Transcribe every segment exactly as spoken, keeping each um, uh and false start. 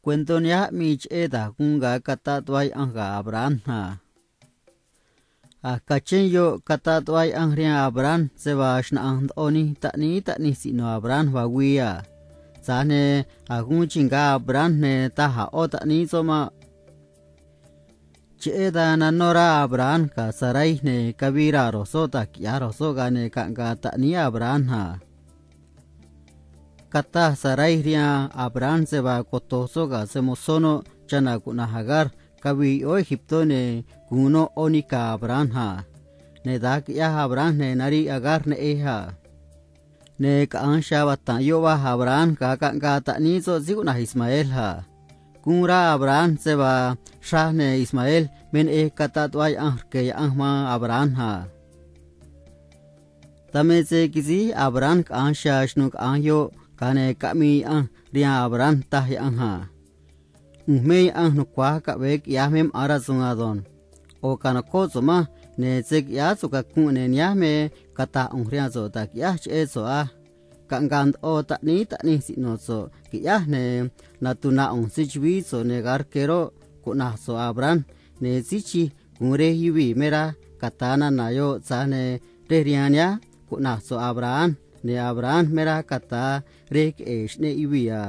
cuentó nihánj aꞌmii cheꞌé da̱j guun ga̱a cataꞌ tuꞌva Yaꞌanj ga̱ Abraham a. A̱j cachén yoꞌ cataꞌ tuꞌva Yaꞌanj rihaan Abraham se vaa xnaꞌa̱nj ndoꞌo nij taꞌníí taꞌnij siꞌno̱ Abraham vaa güii a. Tza̱j ne̱ a̱j guun chi̱nga̱ Abraham ne̱ taj a̱ ꞌó taꞌníí soꞌ maꞌ. Cheꞌé dan nanó rá Abraham ga̱ Sarai, ne̱ cavii raa̱ ro̱j soꞌ da̱j quiꞌya̱j ro̱j soꞌ, ga̱a ne̱ caꞌngaꞌ taꞌníí Abraham a. Cataj Sarai rihaan Abraham se vaa coto̱j soꞌ ga̱ se‑mo̱zó noꞌ chana̱ cuꞌna̱j Agar cavii yoꞌóó Egiptó, ne̱ gu̱un noꞌ ꞌó nica̱ Abraham a. Ne̱ da̱j quiꞌyaj Abraham, ne̱ nariꞌ Agar neꞌej a. Ne̱ caꞌa̱nj xa̱a̱ vata̱nꞌ yoꞌ va̱j Abraham ga̱a caꞌngaa taꞌníí soꞌ síí cuꞌna̱j Ismael a. Guun rá Abraham se vaa xraj, ne̱ Ismael me neꞌej cataꞌ tuꞌva Yaꞌanj rque̱ Yaꞌanj man Abraham a. Dan me se quisíj Abraham caꞌa̱nj xa̱a̱ xnu̱u̱ caꞌa̱nj yoꞌ, ga̱a ne̱ caꞌmii Yaꞌanj rihaan Abraham, taj Yaꞌanj a: “ꞌU̱nj me Yaꞌanj nucua̱j caꞌve̱e quiꞌya̱j me maꞌa̱n rasu̱u̱n ado̱nj. ꞌO̱ ca̱nocóꞌ so̱ꞌ manj, ne̱ se̱ quiꞌyáá so̱ꞌ cacunꞌ, ne̱ nihánj me cata̱j ꞌu̱nj rihaan so̱ꞌ da̱j quiꞌyáj cheꞌé so̱ꞌ á. Caꞌngaꞌ ndoꞌo taꞌníí taꞌnij siꞌno̱ so̱ꞌ qui̱ꞌyáj, ne̱ natuna̱ ꞌu̱nj se‑chu̱vi̱í so̱ꞌ, ne̱ ga̱a rque roꞌ, cuꞌna̱j so̱ꞌ Abraham, ne̱ síí chij gu̱un rej yuvii̱ me raj cata̱a nana̱ yoꞌ, tza̱j ne̱ rej rihaan nihánj cuꞌna̱j so̱ꞌ Abraham, ne̱ Abraham me raj cata̱a rej queꞌe̱e̱ xꞌneꞌ yuvii̱ a.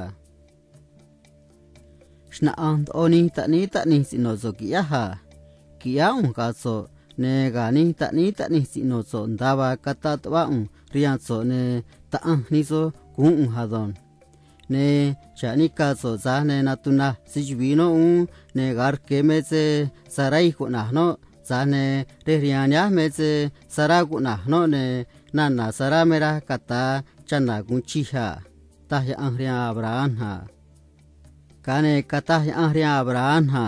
Xnaꞌa̱nj ndoꞌo nij taꞌníí taꞌnij siꞌno̱ so̱ꞌ qui̱ꞌyáj a. Qui̱ꞌyáá ꞌu̱nj ga̱ so̱ꞌ, ne̱ ga̱ nij taꞌníí taꞌnij siꞌno̱ so̱ꞌ nda̱a vaa cataꞌ tuꞌvá ꞌu̱nj rihaan so̱ꞌ, ne̱ taꞌanj nij soj guún ꞌu̱nj ado̱nj. Ne̱ xa̱ꞌ nica̱ so̱ꞌ, tza̱j ne̱ natunaj se‑chuvi̱i noꞌ uún, ne̱ ga̱a rque̱ me se Sarai cuꞌna̱j noꞌ, tza̱j ne̱ rej rihaan nihánj me se Sará cuꞌna̱j noꞌ, ne̱ nana̱ Sará me raj cata̱a chana̱ gu̱un chij a”, taj Yaꞌanj rihaan Abraham a. Ga̱a ne̱ cataj Yaꞌanj rihaan Abraham a: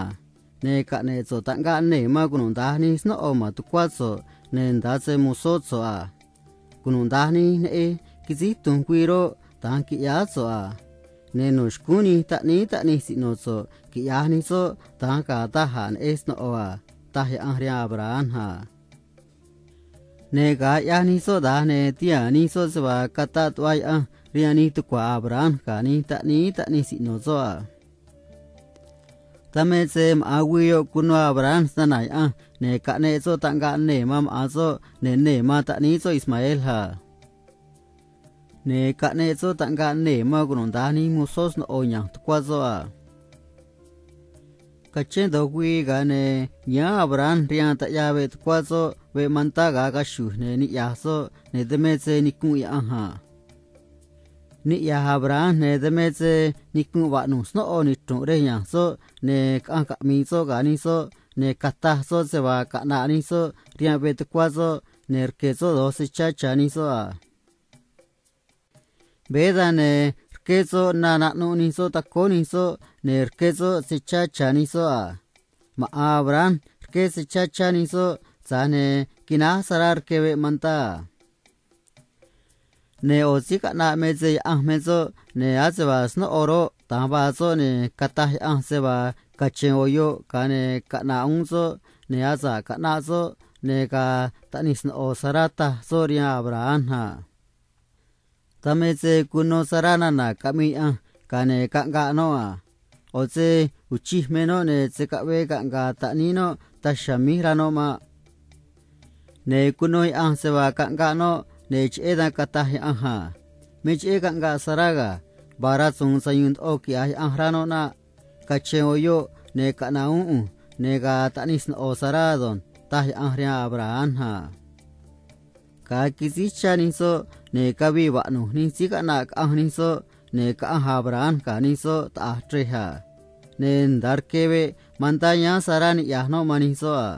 “Ne̱ caꞌne̱ꞌ so̱ꞌ taꞌngaꞌ nee̱ man cunuda̱nj nij snóꞌo ma̱n tucuá so̱ꞌ, ne̱ nda̱a se‑mo̱zó so̱ꞌ a. Cunuda̱nj nij neꞌej quisíj tu̱nj güii roꞌ, da̱nj quiꞌyáá so̱ꞌ a. Ne̱ no̱ xcúún nij taꞌníí taꞌnij siꞌno̱ so̱ꞌ quiꞌya̱j nij soꞌ da̱nj ga̱ da̱j a̱ neꞌej sno̱ꞌo a”, taj Yaꞌanj rihaan Abraham a. Ne̱ ga̱a ꞌyaj nij soꞌ da̱nj, ne̱ tihaa̱n nij soꞌ se vaa cataꞌ tuꞌva Yaꞌanj rihaan nij tucua̱ Abraham ga̱ nij taꞌníí taꞌnij siꞌno̱ soꞌ a. Dan me se maꞌa̱n güii yoꞌ cuno Abraham snana̱ Yaꞌanj, ne̱ caꞌneꞌ soꞌ taꞌngaꞌ nee̱ man maꞌa̱n soꞌ, ne̱ nee̱ man taꞌníí soꞌ Ismael a. Ne̱ caꞌneꞌ soꞌ taꞌngaꞌ nee̱ man cunuda̱nj nij mozó sno̱ꞌo ya̱nj tucuá soꞌ a. Cachén do̱j güii, ga̱a ne̱ yáán Abraham rihaan taꞌyaa veꞌ tucuá soꞌ veꞌ mantá ga̱a caxu̱j, ne̱ niꞌya̱j soꞌ, ne̱ dan me se nicunꞌ Yaꞌanj a. Niꞌya̱j Abraham, ne̱ dan me se nicunꞌ vaꞌnu̱j snóꞌo nichru̱nꞌ rej ya̱nj soꞌ, ne̱ caꞌanj caꞌmi̱i̱ soꞌ ga̱ nij soꞌ, ne̱ cataj soꞌ se vaa caꞌna̱ꞌ nij soꞌ rihaan veꞌ tucuá soꞌ, ne̱ rque̱ soꞌ do̱j se chá cha̱ nij soꞌ a. Veé dan, ne̱ rqué soꞌ na naꞌnuꞌ nij soꞌ tacóó nij soꞌ, ne̱ rqué soꞌ se chá cha̱ nij soꞌ a. Maꞌa̱n Abraham rqué se chá chá nij soꞌ, tza̱j ne̱ quináj Sará rque veꞌ mantá a. Ne̱ ꞌo̱ síí caꞌnaꞌ me se Yaꞌanj me soꞌ, ne̱ ase vaa snóꞌo roꞌ, da̱nj vaa soꞌ, ne̱ cataj Yaꞌanj se vaa cache̱n ꞌo̱ yoꞌ, ga̱a ne̱ caꞌna̱ꞌ uún soꞌ, ne̱ asa̱ꞌ caꞌnaꞌ soꞌ, ne̱ ga̱a̱ taꞌnij sno̱ꞌo Sará, taj soꞌ rihaan Abraham a. Dan me se cuno Sará nana̱ caꞌmii Yaꞌanj, ga̱a ne̱ caꞌngaꞌ noꞌ a. ꞌO̱ se uchij me noꞌ, ne̱ se̱ caꞌvee caꞌnga̱a̱ taꞌníí noꞌ daj chiha̱a̱ míj, rá noꞌ maꞌ. Ne̱ cuno Yaꞌanj se vaa caꞌngaꞌ noꞌ, ne̱ cheꞌé dan cataj Yaꞌanj a: “Me cheꞌé caꞌngaꞌ Sará ga̱. Vaa rasu̱u̱n sayuun ndoꞌo quiꞌya̱j Yaꞌanj, rá noꞌ naꞌ. Cache̱n ꞌo̱ yoꞌ, ne̱ caꞌna̱ꞌ uún ꞌu̱nj, ne̱ ga̱a̱ taꞌnij sno̱ꞌo Sará ado̱nj”, taj Yaꞌanj rihaan Abraham a. Ga̱a quisíj chá nij soꞌ, ne̱ cavii vaꞌnu̱j nij síí caꞌnaꞌ caꞌanj nij soꞌ, ne̱ caꞌanj Abraham ga̱ nij soꞌ taꞌa̱j chrej a. Ne̱ nda̱a rque veꞌ mantá yáán Sará niꞌya̱j noꞌ man nij soꞌ a.